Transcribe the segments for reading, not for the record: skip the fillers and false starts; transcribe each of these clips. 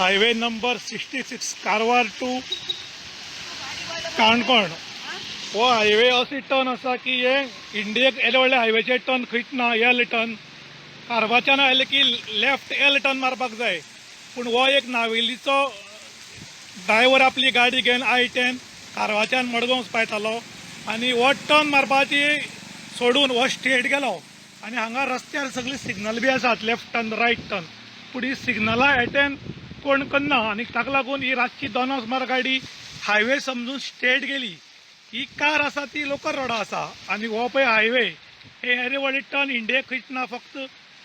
Highway number 66 Karwar to Canacona. हो highway असो turn आसा की हे इंडियेक येदे व्हडले हायवेचे टर्न खंयच ना. एल टर्न कारवारच्यान आयले की लेफ्ट एल टर्न मारपाक जाय, पूण हो एक नावेलीचो ड्रायव्हर आपली गाडी घेवन I-10 कारवारच्यान मडगांव वचपा येतालो आनी हो टर्न मारपाची सोडून हो स्ट्रेट गेलो. आनी हांगा रस्त्यार सगळी सिग्नल बी आसात, लेफ्ट टर्न, रायट टर्न, पूण ही सिग्नलां एटेंड कोण करना आनी ताका लागून ही रातची 2 सुमार गाडी हायवे समजून स्ट्रेट गेली. ही कार आसा ती लोकल रोडा आसा आनी हो पळय हायवे. हे येदे व्हडले टर्न इंडियेक खंयच ना, फक्त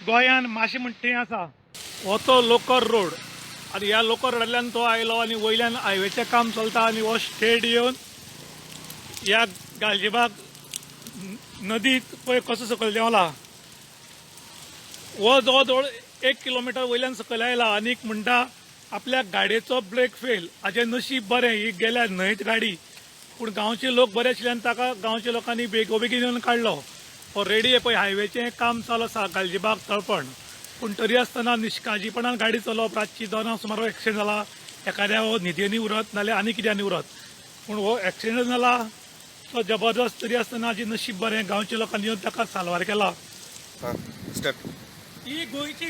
गोंयान माशें म्हणटा थंय आसा. हो तो लोकल रोड आनी ह्या लोकल रोडांतल्यान तो आयलो आनी वयल्यान हायवेचें काम चलता आनी हो स्ट्रेट येवन ह्या गालजीबाग नदीत पळय कसो सकयल देंवला. हो जवळ जवळ 1 किलोमिटर वयल्यान सकयल आयला आनीक म्हणटा आपल्या गाडयेचो ब्रेक फेल. हाजें नशीब बरें, ही गेल्या न्हंयत गाडी, पूण गांवचे लोक बरे आशिल्ल्यान ताका गांवच्या लोकांनी बेगोबेगीन येवन काडलो. ऑलरेडी हे पळय हायवेचें काम चालू आसा गालजीबाग तळपण, पूण तरी आसतना निश्काळजीपणान गाडी चलोवप. रातची 2 सुमार एक्सिडेंट जाला, एखाद्या हो न्हिदेनी उरत नाल्यार आनी कित्यानी उरत, पूण हो एक्सिडेंट जाला तो जबरदस्त. तरी आसतना हाजें नशीब बरें, गांवच्या लोकांनी येवन ताका साल्वार केला. हां, स्टार्ट. ही गोंयची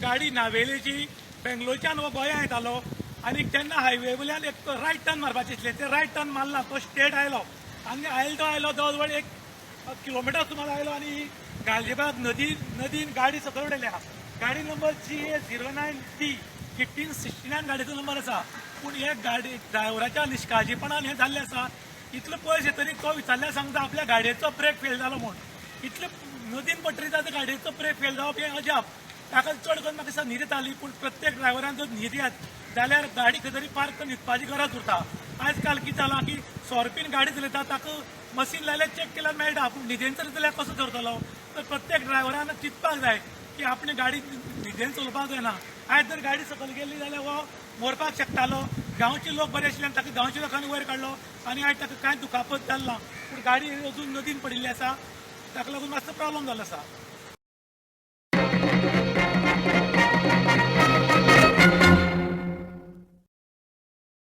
गाडी नावेलीची, बेंगलोरच्यान हो गोंया येतालो आनी तेन्ना हायवे वयल्यान एक रायट टर्न मारपाचें आसलें, ते रायट टर्न मारला, तो स्ट्रेट आयलो आनी आयलो तो आयलो, जवळ जवळ 1 किलोमिटर सुमार आयलो आनी गालजीबाग नदीन गाडी सकयल उडयल्या. गाडी number GA 09 D 1569 गाडयेचो नंबर आसा. पूण हे गाडी ड्रायव्हराच्या निश्काळजीपणान हें जाल्लें आसा. इतलो पयस येतरी तो विचारल्यार सांगता आपल्या गाडयेचो ब्रेक फेल जालो म्हूण. इतले नदीन पडटरी ताच्या गाडयेचो ब्रेक फेल जावप हें अजाप. ताका चड करून म्हाका दिसता न्हीद येताली, पूण प्रत्येक ड्रायव्हरान जर न्हीद येत जाल्यार गाडी खंय तरी पार्क करून न्हिदपाची गरज उरता. आयज काल कितें जालां की सोरो पीन गाडी चलयता, ताका मशीन लायल्यार चॅक केल्यार मेळटा, पूण न्हिदेन चलयता जाल्यार कसो धरतलो? तर प्रत्येक ड्रायव्हरान चिंतपाक जाय की आपणे गाडी न्हिदेन चलोवपाक जायना. आयज जर गाडी सकयल गेली जाल्यार हो मरपाक शकतालो. गांवचे लोक बरे आशिल्ल्यान ताका गांवच्या लोकांनी वयर काडलो आनी आयज ताका कांय दुखापत जाल ना, पूण गाडी अजून नदीन पडिल्ली आसा, ताका लागून मातसो प्रॉब्लम जाल्लो आसा.